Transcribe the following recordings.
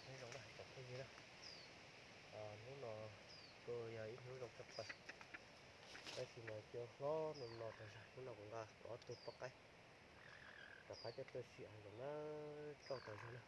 Nyob zoo na cov phooj ywg na, hnub no kuj yog ib hnub zoo tshaj plaws, tab sis mas cia hlob no no tag zog, hnub no kuv nqa kuv ob tug poj qaib rov qab coj tuaj sim hav zoov na, tsauj tag zog na.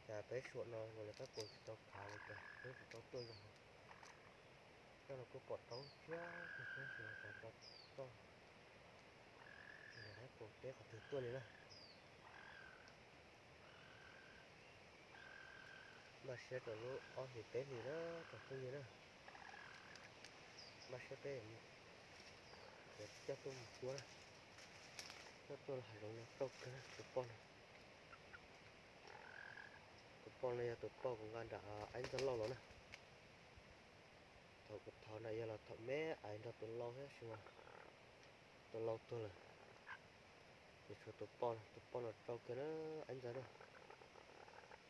Cas peb suam no ua li qaib qus tsis tau khav li cas, hnub tsis tau tuaj zog. Coj los kuj pom taub tshiab tiag, tab sis mas cas tsis tau tsis yog qaib qus peb qhov twg tuaj li na. Npaj siab rau lub ob hlis peb hlis na cov phooj ywg na. Npaj siab peb coj tuaj mus cuab na. Coj tuaj los hav zoov no tsauj kawg tus poj no. Tus poj no yog tus poj kuv nqa nram Aib Ntxawg Lauj los na. Thaum kuv thov nram yog los thaum me aiv nrog tus lau thiab sis mas tus lau tuag lawm. Ces tshuav tus poj no, tus poj no tsauj kawg na Aib Ntxawg na.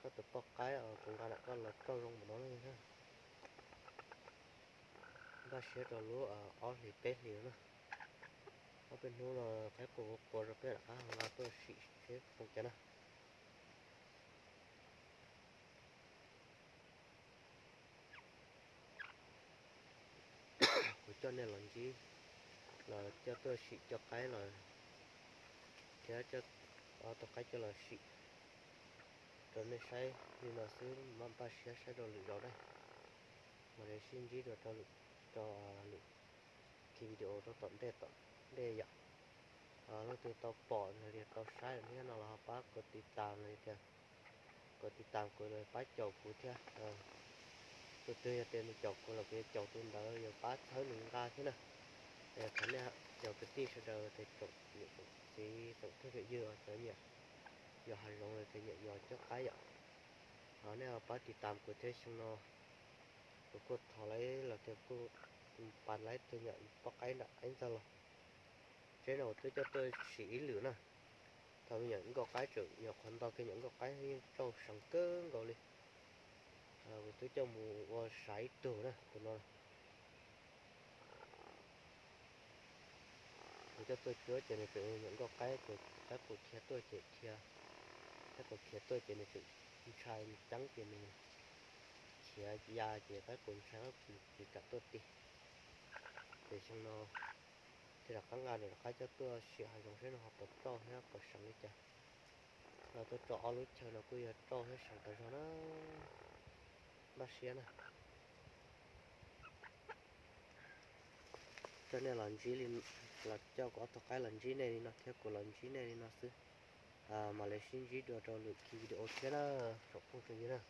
Koj tus poj qaib kuv nqa nram koj los tsauj zoo npaum no na. Npaj siab rau lub ob hlis peb hlis no na. Ob peb hnub no qaib qus quas rau peb rov qab ho nqa tuaj sim seb zoo cas na. Kuv coj nej los ntsib, los coj tuaj sim coj qaib los thiab coj ob tug qaib coj los sim rau nej saib li no xwb, mam npaj siab saib rau lwm zaus na. Mam li sib ntsib dua rau lwm, rau lwm ki video rau tom ntej tom ntej yom. Leej twg tau pom los yog tau saib lawm thiab no los ho pab kom tiv tas los yog tias kom tiv tas kuv los pab caum kuv thiab. Tus twg yog tias nws caum kuv los kuv yuav caum tus ntawd, yuav pab txhawb nws nqa thiab na. Thov nej cov kwv tij sawv daws tias tsoom niam tsoom txiv tsoom phooj tsoom ywg cov nyiam yos hav zoov los cov nyiam yos coj qaib yom, thov nej ho pab tiv tas kuv thiab. Xyoo no kuv kuj thov lawv los tias kuj pas lawv tus nyuam poj qaib nram Aib Ntxawg los. Tsheb no kuv twb coj tuaj sim ib lwm na. Thaum me nyuam nkauj qaib tseem nyuam qhuav nto kiag nyuam nkauj qaib yeej tsauj seev kawg nkaus li. Kuv twb coj mus ua saiv ib tug na tus no. Kuv coj tuaj cuab ces nws tseem nyuam nkauj qaib ces qaib qus khiav tuaj ces khiav, qaib qus khiav tuaj ces nws tseem ntshai ceeb ces nws khiav ya ces qaib qus ntshai qaib qus tsis kam tuaj ti. Ces xyoo no thiaj rov qab nqa rov qab coj tuaj sim hav zoov saib nws ho puas roj thiab puas seev li cas. Los tuaj tso ob lub chaw no kuj yog roj thiab seev tas zog na. Npaj siab na. Coj nej los ntsib li, los coj kuv ob tug qaib los ntsib nej li no thiab kuv los ntsib nej li no xwb. Mam li sib ntsib dua rau lwm ki video thiab na, tsoom phooj tsoom ywg na.